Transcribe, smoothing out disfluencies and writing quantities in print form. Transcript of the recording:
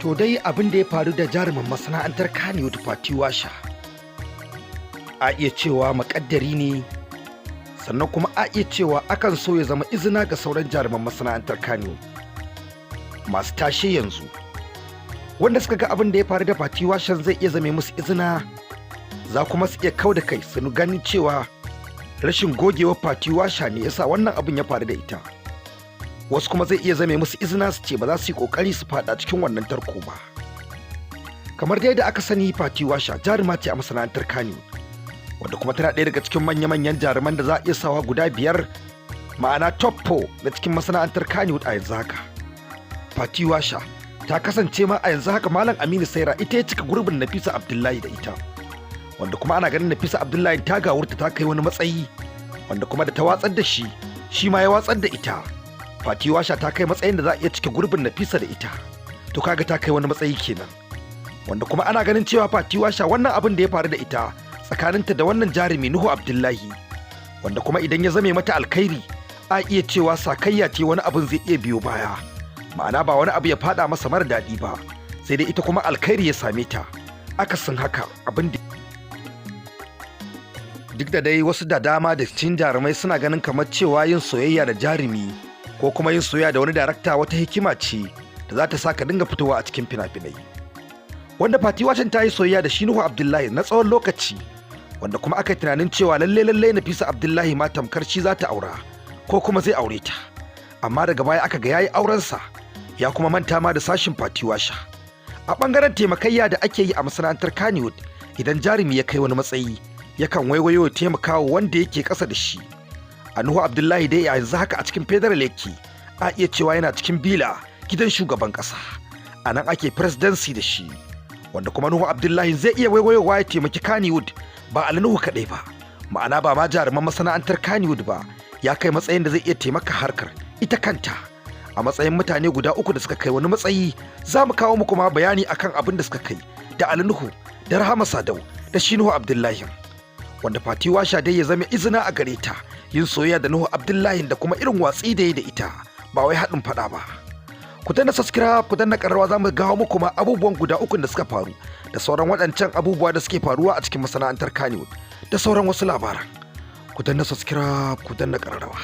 To dai, abin da ya faru da jarumin masana'antar Kannywood Fati Washa, a iya cewa makaddari ne, sannan kuma a iya cewa akan so ya zama izina ga sauran jaruman masana'antar Kannywood masu tashe yanzu, wanda suka ga abin da ya faru da Fati Washan zai iya zame musu izina, za kuma su iya kau da kai su ganin cewa rashin gogewar Fati Washa ne yasa wannan abin ya faru da ita. Wasu kuma zai iya zame musu izina su ce ba za su yi kokari su fada cikin wannan tarko ba. Kamar dai da aka sani, Fati Washa jaruma ce a masana'antar Kano, wanda kuma tana ɗaya daga cikin manya-manyan jaruman da za a iya sawa guda biyar, ma'ana top 4 na cikin masana'antar Kannywood a yanzu haka. Fati Washa ta kasance ma a yanzu haka Malam Aminu Saira ita ya cika gurbin Nafisa Abdullahi da ita, wanda kuma ana ganin Nafisa Abdullahi ta gawurta, ta kai wani matsayi, wanda kuma da ta watsar da shi, shi ma ya watsar da ita. Fati Washa ta kai matsayin da za a iya cike gurbin Nafisa da ita. To kaga ta kai wani matsayi kenan, wanda kuma ana ganin cewa Fati Washa, wannan abin da ya faru da ita tsakaninta da wannan jarumi Nuhu Abdullahi, wanda kuma idan ya zame mata alkhairi, a iya cewa sakayya ce, wani abin zai iya biyo baya, ma'ana ba wani abu ya fada masa mara daɗi ba, sai dai ita kuma alkhairi ya same ta. Akasin haka, abin da duk da dai wasu da dama da cikin jarumai suna ganin kamar cewa yin soyayya da jarumi ko kuma yin soyayya da wani darakta wata hikima ce da za ta sa ka dinga fitowa a cikin fina-finai, wanda Fati Washan ta yi soyayya da shi Nuhu Abdullahi na tsawon lokaci, wanda kuma aka yi tunanin cewa lalle lalle Nafisa Abdullahi ma tamkar shi za ta aura ko kuma zai aure ta. Amma daga baya aka ga yayi aurensa, ya kuma manta ma da sashin Fati Washa. A bangaren taimakayya da ake yi a masana'antar Kannywood, idan jarumi ya kai wani matsayi, yakan waiwayo ya taimakawa wanda yake ƙasa da shi. A Nuhu Abdullahi dai a yanzu haka a cikin federal yake, a iya cewa yana cikin villa, gidan shugaban ƙasa, a nan ake presidency da shi, wanda kuma Nuhu Abdullahi zai iya waiwayowa ya taimaki Kannywood, ba Ali Nuhu kaɗai ba, ma'ana ba ma jaruman masana'antar Kannywood ba. Ya kai matsayin da zai iya taimaka harkar ita kanta. A matsayin mutane guda uku da suka kai wani matsayi, za mu kawo muku ma bayani akan abin da suka kai da Ali Nuhu da Rahama Sadau da shi Nuhu Abdullahi, wanda Fati Washa dai ya zama izina a gare ta yin soyayya da Nuhu Abdullahi da kuma irin watsi da ya da ita, ba wai haɗin faɗa ba. Ku danna subscribe, ku danna ƙararrawa, za mu gawo muku ma abubuwan guda uku da suka faru da sauran waɗancan abubuwa da suke faruwa a cikin masana'antar Kannywood da sauran wasu labaran. Ku danna subscribe, ku danna ƙararrawa.